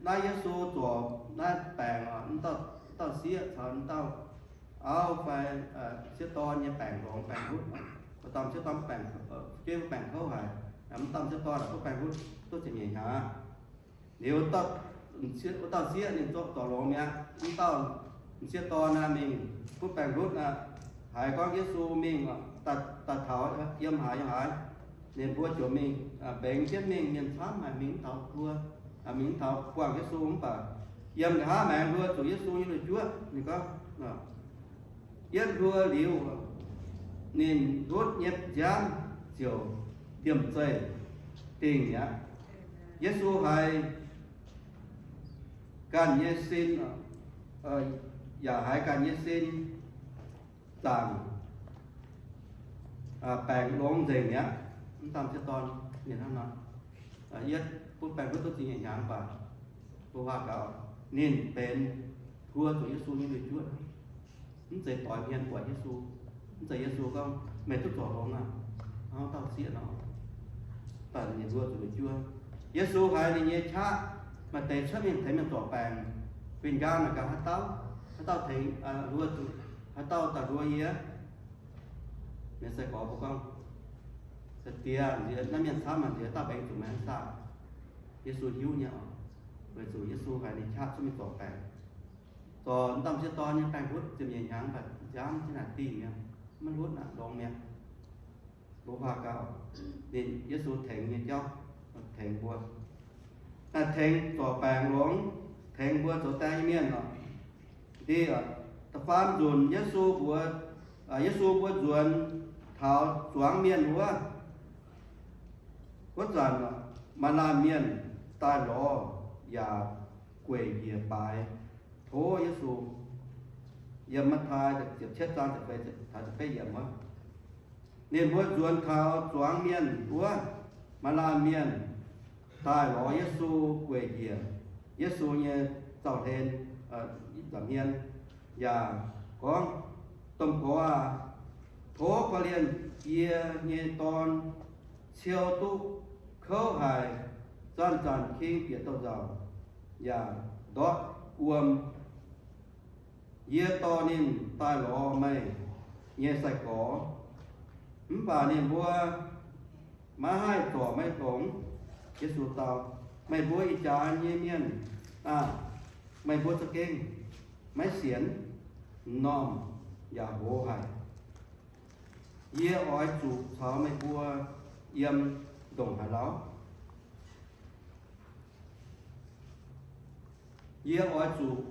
naaiv Yesu zorc naaiv baengc oc, m'dauh sieqv caux m'dauh auv fai sieqv dorn nyei baengc longx baengc-hutv. Wuov dauh m'sieqv dorn baengc, jienv baengc kouv haic, m'dauh m'sieqv dorn butv baengc-hutv duqv ziepc nyeic hnyangx. Liuz wuov dauh sieqv ninh zorc longx mi'aqv. M'dauh m'sieqv dorn aqv mingh butv baengc-hutv aqv, haiz gorngv Yesu mingh daaih taux yiem haaix yiem haaix, ninh mbuo ziouc mingh mbengx jienv mingh. Mienh camv haic mingh mv taux hluo, mingh mv taux buangh Yesu. Mv baac yiem nqa'haav maengx hluo zuqc Yesu nyei lui-juoqv. Ninh gorngv, yietv hluo liuz, ninh ndutv nyei nziaamv ziouc liemh zeih dingh mi'aqv. Yesu haiz ganh nyei sin, yaac haiz ganh nyei sin zaangc baengc longx nzengc mi'aqv. M'dauh m'sieqv dorn ninh hnangv nor, yietv butv baengc-hutv duqv ziepc nyeic hnyangx, mv baac mbuo waac gaux, ninh benx hluo zuqc Yesu nyei lui-juoqv. Mv zeiz doix hmien buatc Yesu. Mv zeiz Yesu gorngv, Meih duqv zorc longx aqv, hnangv dauh sieqv nor. Mv baac ninh hluo zuqc lui-juoqv. Yesu haiz ninh nyei qaqv, maaih deix cuotv mingh tengx mienh zorc baengc, fih nqaang naaic gaax haaix dauh, haaix dauh tengx, hluo zuqc, haaix dauh daaih hluo yie? Mienh sai-gorx mbuo gorngv, Diex, naaiv mienh camv maah, diex, dauh mbengx zuqc meih hnangv saah? Yesu hiuv nyei oc, weic zuqc Yesu haiz ninh qaqv cuotv mingh zorc baengc, zorc m'dauh m'sieqv dorn nyei baengc-hutv ziepc nyeic hnyangx, mv baac nziaamv jienv naaic dingh mi'aqv, maiv ndutv naaic longx mi'aqv. Mbuo waac gaux, ninh Yesu tengx nyei jauv, tengx mbuo, naaic tengx zorc baengc longx, tengx mbuo zoux die nyei mienh oc. Ndie, da'faam nzunc Yesu mbuox, Yesu mbuo nzuonx taux zuangx mienh wuov, wuov zanc maaih laanh mienh daaih lorz yaac gueic njiec baaix tov Yesu. Yiem Matv^taai ziepc cietv zaang ziepc feix taux ziepc betv yiemc wuov, ninh mbuo nzuonx taux zuangx mienh wuov, maaih laanh mienh daaih lorz Yesu gueic njiec Yesu nyei zaux-hlen, nza'hmien, yaac gorngv, Domh Gorx aah! Tov korv-lienh yie nyei dorn ciou duqv kouv haic, zanc-zanc king bieqc douz-nzauc yaac ndortv wuom. Yie dorh ninh daaih lorz meih nyei sai-gorx. Mv baac ninh mbuo maiv haih zorc meih longx. Yesu dau, Meih mbuo ih jaax nyei mienh aah! Meih mbuo za'gengh maiv sienx, m'normh yaac hoz haic. Yie oix zuqc caux meih mbuo yiem ndongc haaix lauh? Yie oix zuqc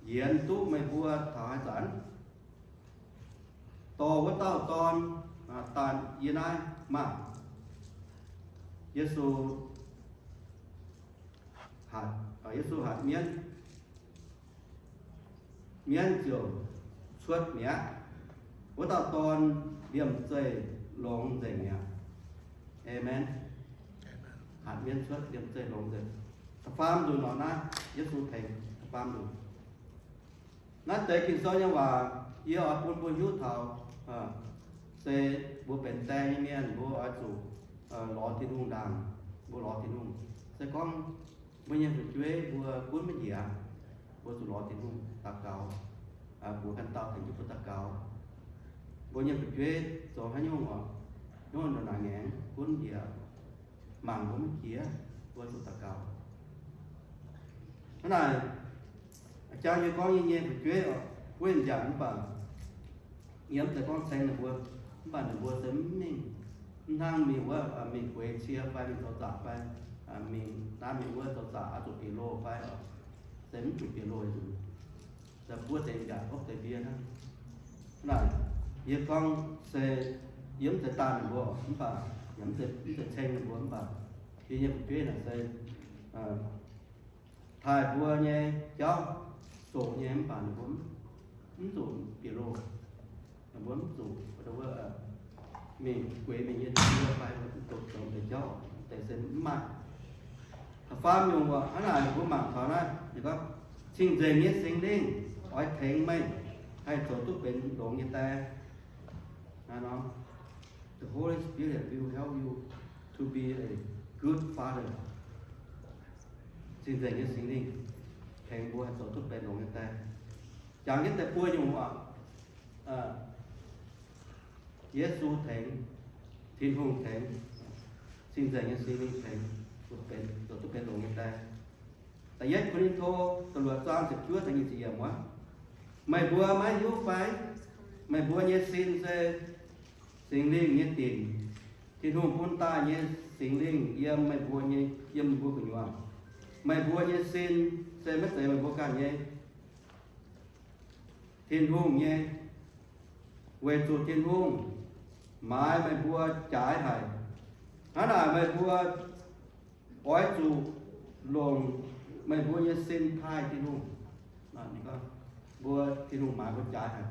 yienx duqv meih mbuo taux haaix zanc? Dorh wuov dauh dorn daaih yie naaiv maah! Yesu hatc, Yesu hatc mienv, mienv ziouc cuotv mi'aqv. Wuov dauh dorn liemh zeih longx nzengc mi'aqv. Aamen. mienv cuotv liemh zeih longx nzengc. Da'faam nzunc nor naaiv, Yesu tengx da'faam nzunc. Naaiv deix Ging-Sou nyei waac yie oix bun mbuo hiuv taux, se mbuo benx die nyei mienh mbuo oix zuqc lorz Tin-Hungh ndaangc. Mbuo lorz Tin-Hungh, se gorngv mbuo nyei fu'jueiv mbuo gunv maiv njiec, mbuo zuqc lorz Tin-Hungh daux gaux, mbuox ganh dauh tengx jienv mbuo daux gaux. Mbuo nyei fu'jueiv zoux haaix nyungc oc, hnyouv ndongc naaic ngaengc gunv njiec, mangc mbuo maiv jiex, mbuo zuqc daux gaux. Hnangv naaic, jang yie gorngv yie nyei fu'jueiv oc, wuov njang mv baac yie mv zeiz gorngv ceng ninh mbuo, mv baac ninh mbuo se mv mingh, mv hnangv mingh wuov, mingh gueix cie fai mingh zoux zaqc fai, mingh naaiv mingh wuov zoux zaqc oix zuqc bieqc loh fai oc, se mv zuqc bieqc loh nzunc. Buov deix nziaauc hopv deix ndie hnangv. Naaic, yie gorngv se yie mv zeiz daanh ninh mbuo mv baac, yaac mv zeiz ceng ninh mbuo mv baac, yie nyei fu'jueiv naaic se taaih mbuo nyei jauv zoqc nyei mv baac ninh mbuo mv zuqc bieqc loh. Ninh mbuo mv zuqc mingh gueix mingh nyei cie fai mv zuqc zoux deix jauv, deix se mv maaih. Da'faam nyungc hnangv naaic mbuo mangc taux naaiv, ninh gorngv, Cing-Nzengc nyei Singx Lingh oix tengx meih haih zoux duqv benx longx nyei die. The Holy Spirit will help you to be a good father. Cing-Nzengc nyei Singx Lingh tengx mbuo haih zoux duqv benx longx nyei die. Jangx jienv deix buo nyungc oc. Yesu tengx, Tin-Hungh tengx, Cing-Nzengc nyei Singx Lingh tengx, zoux duqv benx longx nyei die. Da'yietv Ko^lin^to da'luoqc zaang ziepc juov taux nyic ziepc yiemc wuov, meih mbuo maiv hiuv fai? Meih mbuo nyei sin se Singx Lingh nyei dinc. Tin-Hungh bun daaih nyei Singx Lingh yiem meih mbuo nyei, yiem mbuo gu'nyuoz. Meih mbuo nyei sin se maiv zeiz meih mbuo ganh nyei, Tin-Hungh nyei, weic zuqc Tin-Hungh maaiz meih mbuo jaaix haic. Hnangv naaic meih mbuo oix zuqc longc meih mbuo nyei sin taaih Tin-Hungh. Mbuo Tin-Hungh maaiz mbuo jaaix haic.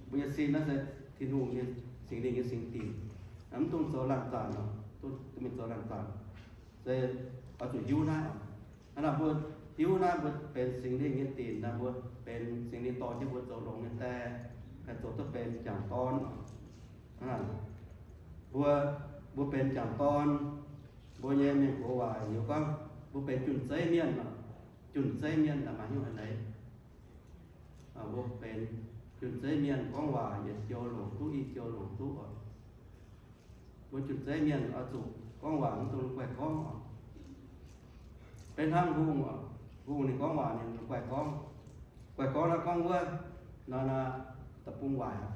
Mbuo nyei sin naaiv se Tin-Hungh nyei, Singx Lingh nyei singx dinc. Mv dungx zoux laanh zanc, mingh zoux laanh zanc. Se oix zuqc hiuv naaiv. Hnangv naaic mbuo hiuv naaiv mbuo benx Singx Lingh nyei dinc, mbuo benx Singx Lingh dorh jienv mbuo zoux longx nyei die, haih zoux duqv benx m'jangc dorn. Mbuo, mbuo benx m'jangc dorn, mbuo nyei mienh gox waac heuc gorngv mbuo benx jun-zeiv mienh. Jun-zeiv mienh maaih hnyouv haaix nor? Mbuo benx jun-zeiv mienh gorngv waac yietc joux longc duqv, i joux longc duqv oc. Mbuo jun-zeiv mienh oix zuqc gorngv waac mv dungx guaih gorngv oc. Benx hnangv hungh oc, hungh ninh gorngv waac ninh guaih gorngv. Guaih gorngv naaiv gorngv wuov, naaiv, naaiv da'bung waaic.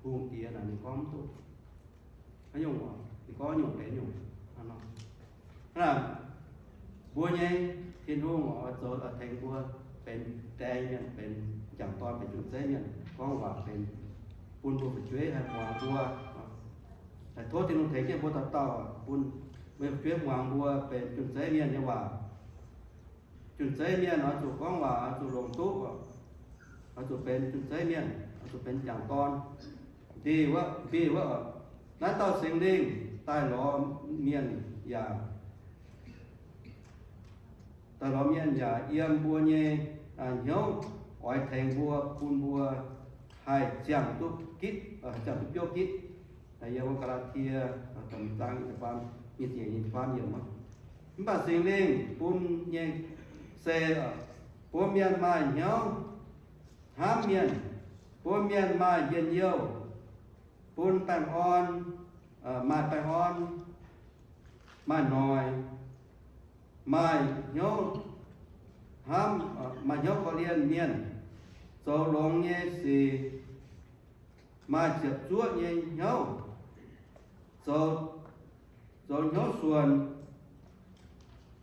Hungh diex naaic ninh gorngv mv duqv. Haaix nyungc oc, ninh gorngv nyungc benx nyungc. Hnangv naaic, mbuo nyei Tin-Hungh oix zoux, oix tengx mbuo benx die mienh, benx m'jangc dorn, benx jun-zeiv mienh, gorngv waac benx, bun mbuo fu'jueiv haih muangx mbuo. Haih tov Tin-Hungh tengx jienv mbuo dauh dauh bun mbuo nyei fu'jueiv muangx mbuo benx jun-zeiv mienh nyei waac. Jun-zeiv mienh oix zuqc gorngv waac oix zuqc longc duqv, oix zuqc benx jun-zeiv mienh, oix zuqc benx m'jangc dorn. Ndie wuov, ndie wuov, naaiv dauh Singx Lingh daaih lorz mienh yaac, daaih lorz mienh yaac yiem mbuo nyei hnyouv oix tengx mbuo, bun mbuo haih ziangh duqv gitv, ziangh duqv biouv gitv. Yiem wuov Gaa^laa^tie zaang nyic ziepc faam, nyic ziepc, nyic ziepc faam yiemc. Mv baac Singx Lingh bun nyei se bun mienh maaih hnyouv hnamv mienh, bun mienh maaih njien-youh, bun baengh orn, maaih baengh orn, maaih noic, maaih hnyouv hnamv, maaih hnyouv korv-lienh mienh, zoux longx nyei sic, maaih ziepc zuoqv nyei hnyouv, zoux, zoux hnyouv suonc,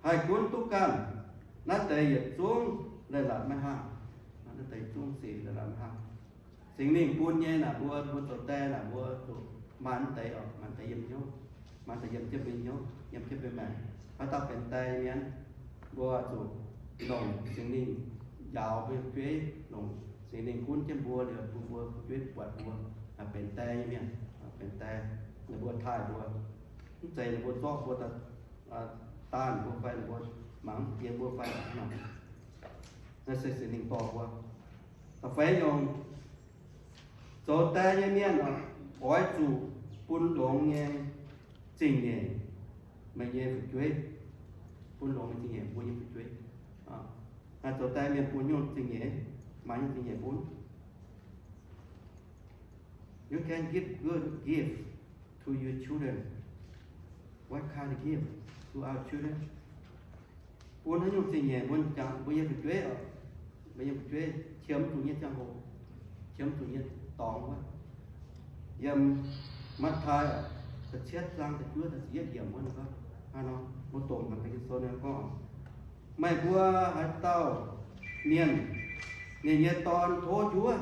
haih gunv duqv ganh. Naaiv deix yietc zungv leiz-latc maiv haangh. Naaiv deix zungv sic leiz-latc maiv haangh. Singx Lingh bun nyei naaic mbuo, mbuo zoux die naaic mbuo zuqc maaih naaiv deix oc, maaih deix yiem hnyouv, maaih deix yiem jienv mbuo hnyouv, yiem jienv mbuo maengc. Haaix dauh benx die mienh, mbuo zuqc longc Singx Lingh njaaux mbuo fu'jueiv, longc Singx Lingh gunv jienv mbuo liuz, bun mbuo fu'jueiv buatc mbuo benx die nyei mienh, benx die, ninh mbuo taaih mbuo. Mv zeiz ninh mbuo zorqv mbuo daanh mbuo fai ninh mbuo mangc jiex mbuo fai. Naaiv se Singx Lingh dorh mbuo. Da'feix nyungc, zoux die nyei mienh oix zuqc bun longx nyei zingh nyeic meih nyei fu'jueiv. Bun longx nyei zingh nyeic mbuo nyei fu'jueiv. Zoux die mienh bun nyungc zingh nyeic, maaih nyungc zingh nyeic bun. You can give good gift to your children. What kind of gift to our children? Bun haaix nyungc zingh nyeic bun jangx mbuo nyei fu'jueiv oc. Mbuo nyei fu'jueiv qiemx zuqc nyei ziangh hoc, qiemx zuqc nyei dorngx wuov. Yiem Matv^taai da'cietv zaang da'juov da'ziepc yietv yiemc wuov, hnangv nor mbuo domh naaiv Ging-Sou gorngv, meih mbuo haaix dauh mienh, ninh nyei dorn tov njuov,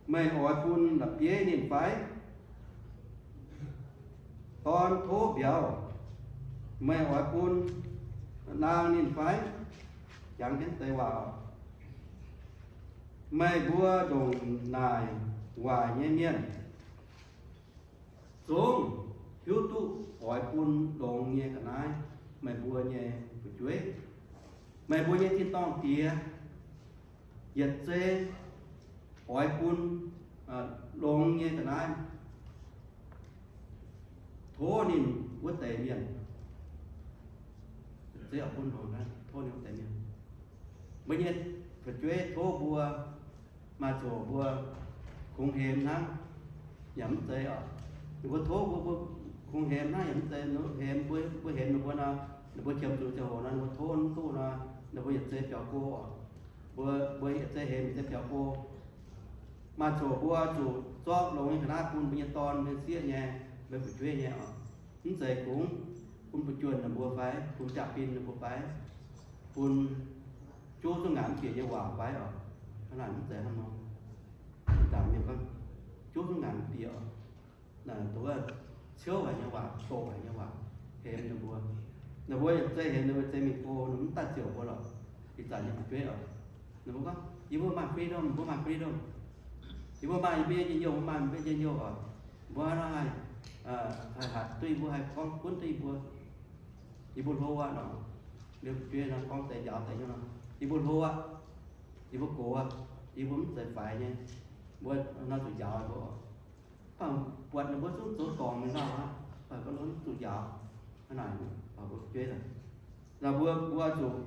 meih oix bun la'bieiv ninh fai? Dorn tov mbiauz, meih oix bun naang ninh fai? Jangx jienv deix waac, meih mbuo ndongc naaic waaic nyei mienh zungv hiuv duqv oix bun longx nyei ga'naaiv meih mbuo nyei fu'jueiv, meih mbuo nyei tin-dorngh Diex yietc zei oix bun longx nyei ga'naaiv tov ninh wuov deix mienh. Yietc zei oix bun longx ga'naaiv tov ninh wuov deix mienh. Mbuo nyei fu'jueiv tov mbuo, maaih zoqc mbuo kungx hemx hnangv, yaac mv zeiz oc. Ninh mbuo tov mbuo, mbuo kungx hemx hnangv yaac mv zeiz, hemx mbuo, mbuo hemx ninh mbuo nor, ninh mbuo qiemx zuqc ziangh hoc nor, ninh mbuo tov mv duqv nor, ninh mbuo yietc zei biaux go oc. Mbuo, mbuo yietc zei hemx yietc zei biaux go. Maaih zoqc mbuo zuqc zorqv longx nyei ga'naaiv bun mbuo nyei dorn, mbuo nyei sieqv nyei, mbuo fu'jueiv nyei oc. Mv zeiz kungx bun fu'juonh ninh mbuo fai, bun jaa-bin ninh mbuo fai, bun juv zungv ngaanc mv bieqc nyei waac fai oc. Hnangv naaic mv zeiz hnangv nor. Dangc mienh gorngv, juv zungv ngaanc mv bieqc oc. Naaic dongh wuov ciouv haic nyei waac, doqc haic nyei waac, hemx ninh mbuo. Ninh mbuo yietc zei hemx ninh mbuo zei mingh go, ninh mv daaih ziouc mbuo lorqc. Ih zanc nyei fu'jueiv oc, ninh mbuo gorngv, yie mbuo maaih freedom, mbuo maaih freedom. Yie mbuo maaih yie mbuo nyei njien-youh, mbuo maaih mbuo nyei njien-youh oc. Mbuo hnangv naaiv haih, haih hatc duqv yie mbuo, haih gorngv gunv duqv yie mbuo. Yie mbuo hlo aqv nor, liuz fu'jueiv nor gorngv deix njaaux deix nyei nor, yie mbuo hlo aqv. Yie mbuo gox aqv. Yie mbuo mv zeiz faix nyei. Mbuo nor zuqc njaaux mbuo oc. Mv baac buatc ninh mbuo zungv zoux dorngc mingh lauh aqv, mv baac mbuo nor mv zuqc njaaux. Hnangv naaic, mbuo fu'jueiv naaic, mbuo, mbuo zuqc,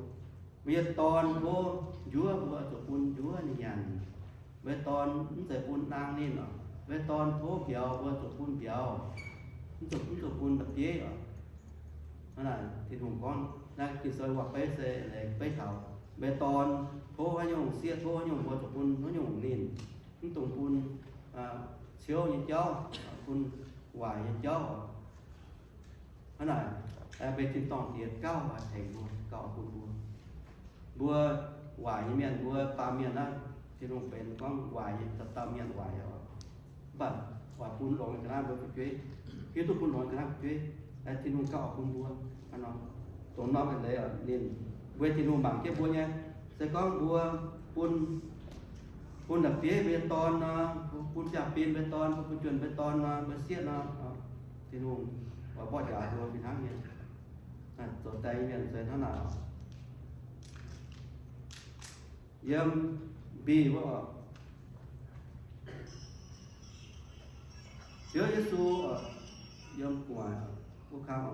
mbuo nyei dorn tov njuov, mbuo zuqc bun njuov ninh nyanc. Mbuo nyei dorn mv zeiz bun naang ninh oc. Mbuo nyei dorn tov mbiauz, mbuo zuqc bun mbiauz. Mv zuqc, mv zuqc bun la'bieiv oc. Hnangv naaic Tin-Hungh gorngv, naaiv Ging-Sou waac-beiv se leiz beiv taux mbuo nyei dorn tov haaix nyungc, sieqv tov haaix nyungc, mbuo zuqc bun haaix nyungc ninh. Mv dungx bun ciouv nyei jauv, bun waaic nyei jauv. Hnangv naaic, mbuo nyei tin-dorngh Diex gauh tengx mbuo, gauh bun mbuo. Mbuo waaic nyei mienh, mbuo baamh mienh naaiv, Tin-Hungh benx gorngv waaic nyei, dauh dauh mienh waaic oc. Mv baac oix bun longx ga'naaiv mbuo fu'jueiv, hiuv duqv bun longx ga'naaiv fu'jueiv, Tin-Hungh gauh oix bun mbuo. Hnangv nor, dongh norm eix leiz ninh, mbuo Tin-Hungh mangc jienv mbuo nyei. Se gorngv mbuo bun, bun la'bieiv mbuo nyei dorn nor, bun jaa-bin mbuo nyei dorn, bun fu'juonh mbuo nyei dorn nor, mbuo sieqv nor, Tin-Hungh oix mborqv njaaux mbuo fih hnangv nyei. Zoux die mienh se hnangv naaic. Yiem B wuov, Ziouv Yesu, yiem gu'nguaaic wuov kang,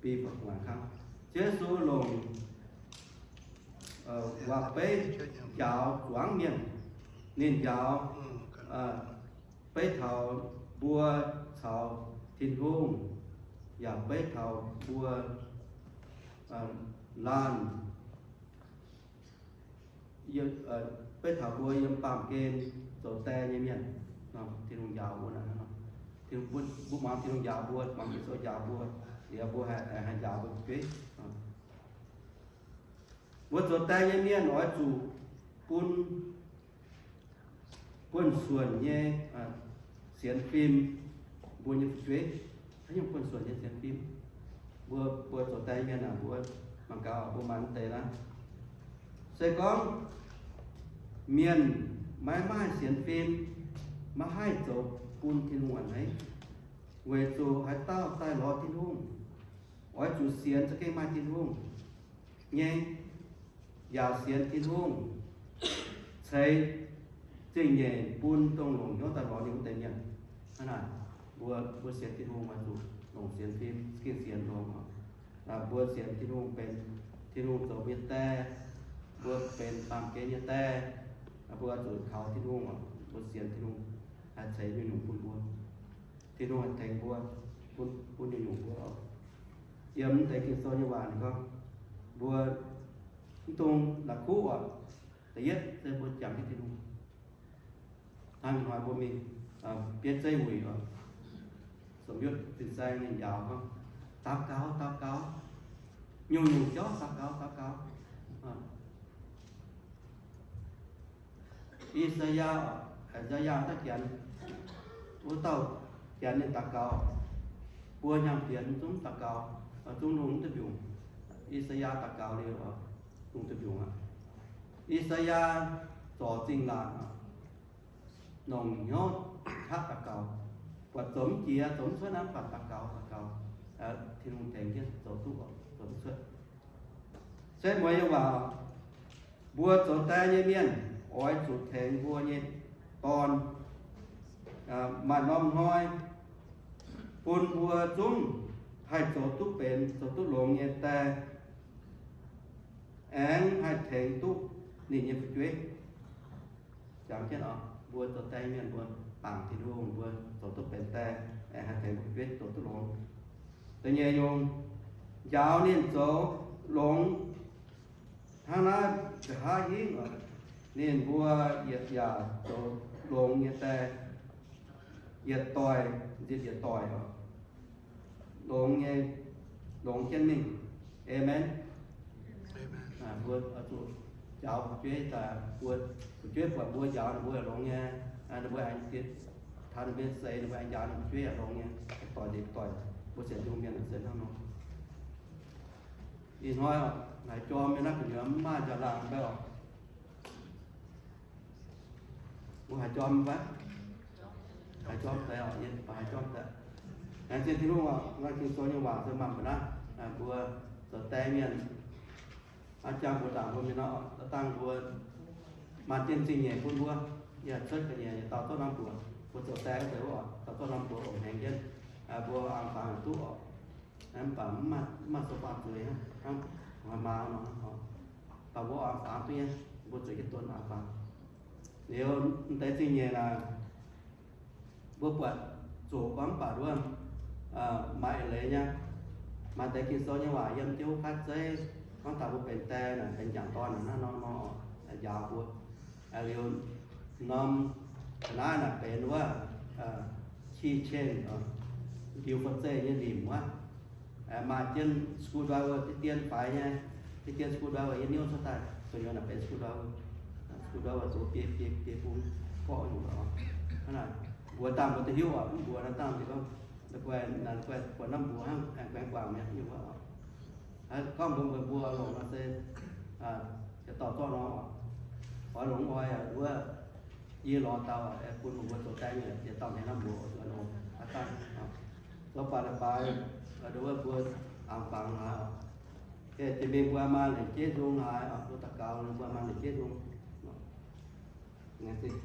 B buatc gu'nguaaic kang, Ziouv Yesu longc waac-beiv njaaux zuangx mienh. Ninh njaaux beiv taux mbuo caux Tin-Hungh, yaac beiv taux mbuo laanh, beiv taux mbuo yiem baamh gen zoux die nyei mienh. Tin-Hungh njaaux mbuo naaic, Tin-Hungh, mbuo muangx Tin-Hungh njaaux mbuo, muangx Ging-Sou njaaux mbuo, liuz mbuo haih, haih njaaux mbuo fu'jueiv. Mbuo zoux die nyei mienh oix zuqc bun buonv-suonc nyei sienx fim mbuo nyei fu'jueiv. Haaix nyungc buonv-suonc nyei sienx fim? Mbuo, mbuo zoux die mienh aah, mbuo mangc gaax, mbuo maaih mv deix naaiv. Se gorngv mienh maiv maaih sienx fim, maiv haih zoux bun Tin-Hungh a'hneiv. Weic zuqc haaix dauh daaih lorz Tin-Hungh, oix zuqc sienx za'gengh maaih Tin-Hungh nyei, yaac sienx Tin-Hungh ceix zingh nyeic bun dongh longc hnyouv daaih lorz ninh wuov deix mienh. Hnangv naaic, mbuo, mbuo sienx Tin-Hungh oix zuqc longc sienx fim, za'gengh sienx longx oc. Mbuo sienx Tin-Hungh benx Tin-Hungh zoux mbuo nyei Die, mbuo benx baamh gen nyei die, mbuo oix zuqc kaux Tin-Hungh oc. Mbuo sienx Tin-Hungh haih ceix nyungc-nyungc bun mbuo. Tin-Hungh haih tengx mbuo, bun, bun nyungc-nyungc mbuo oc. Yiem mv deix Ging-Sou nyei waac ninh gorngv, mbuo mv dungx la'kuqv oc. Da'yietv se mbuo jangx jienv Tin-Hungh. Hnangv ih hnoi mbuo mingh bietv zeiv wuic oc, Sum Yutv fin-saeng ninh njaaux gorngv, daux gaux, daux gaux, nyungc-nyungc jauv daux gaux, daux gaux. I^saa^yaa, I^saa^yaa daaih janx, wuov dauh janx ninh daux gaux, buo hnyangx-pienx zungv daux gaux, zungv lungh mv duqv mbiungc. I^saa^yaa daux gaux liuz, lungh duqv mbiungc aqv. I^saa^yaa zorc zingh laatc, longc hnyouv qaqv daux gaux, buatc zoux mv jiex, zoux mv cuotv naaiv, buatc daux gaux, daux gaux, Tin-Hungh tengx jienv zoux duqv, zoux duqv cuotv. Se mueiz nyei waac, mbuo zoux die nyei mienh oix zuqc tengx mbuo nyei dorn maaih norm hnoi, bun mbuo zungv haih zoux duqv benx zoux duqv longx nyei die, aengx haih tengx duqv ninh nyei fu'jueiv. Jangx jienv oc, mbuo zoux die mienh mbuo bangc Tin-Hungh, mbuo zoux duqv benx die, aengx haih tengx mbuo fu'jueiv zoux duqv longx. Da'nyeic nyungc, njaaux ninh zoux longx hnangv naaiv nqa'haav hingv oc, ninh mbuo yietc yaac zoux longx nyei die, yietc doic nzipc yietc doic oc, longx nyei, longx jienv mingh. Aamen. Mbuo zuqc njaaux fu'jueiv daaih, mbuo fu'jueiv buatc mbuo njaaux ninh mbuo yaac longx nyei, ninh mbuo aengx taux ninh mbuo seix ninh mbuo aengx njaaux ninh fu'jueiv yaac longx nyei, doic nzipc doic. Mbuo sienx Tin-Hungh mienh se hnangv nor. Ih hnoi haiz jorm nyei naaiv gu'nyuoz mv maaih njang-laangc mv baac oc. Mbuo haiz jorm mv baac? Haiz jorm deix oc, yie baac haiz jorm deix. Laengz zingh Tin-Hungh oc, naaiv Ging-Sou nyei waac se maaih mbuo naaiv, mbuo zoux die mienh, a'jangv mbuo dangc mbuo mienh nor, dangh mbuo maaih jienv zingh nyeic bun mbuo, yaac cuotv ga'nyiec yietc dauh zorqv norm mbuox, mbuo zoux die wuov deix wuov oc, dauh zorqv norm mbuox ongx hengx jienv, mbuo aangx fangx duqv oc. Mv baac mv maaih, mv maaih sou faam zueiz hnangv, hnangv maaih nor, baac mbuo aangx fangx duqv nyei, mbuo zueiz jienv don aangx fangx. Liuz mv deix zingh nyeic naaic, mbuo buatc zoqc gorngv mv baac nduov maaih eix leiz nyei. Maaih deix Ging-Sou nyei waac yiem jienv wuov kaav zeiv gorngv taux mbuo benx die naaic, benx m'jangc dorn naaic hnangv nor nor, njaaux mbuo. Liuz norm ga'naaiv naaic benx wuov key chain, liuz fa'zeiv nyei limc wuov. Maaih jienv screwdriver, deix dien faix nyei, deix dien screwdriver nyei niouv cuotv daaih, gu'nyuoz naaic benx screwdriver. Screwdriver zoux biei biei biei bung gorqv nyungc oc. Hnangv naaic, mbuox dangh mbuo duqv hiuv oc, mv mbuox naaiv dangh ninh gorngv, guai, guai buatc norm mbuox hnangv aengx guaengx guangc mi'aqv nyungc oc. Gorngv mbuox mbuo mbuo longc nor se, yietc dauh zorqv nor oc. Oix longx oix wuov, yie lorz dau, bun mbuo zoux die nyei yietc dauh hneiv norm mbuox oix zuqc nor, aav dangh. Zoux baac la'baaix, nduov wuov mbuo aangx fangx haaix oc. Jiex mingh mbuo maaih lengc jeiv nzung haaix oc, mbuo daux gaux mbuo maaih lengc jeiv nzung. Laengz zingh.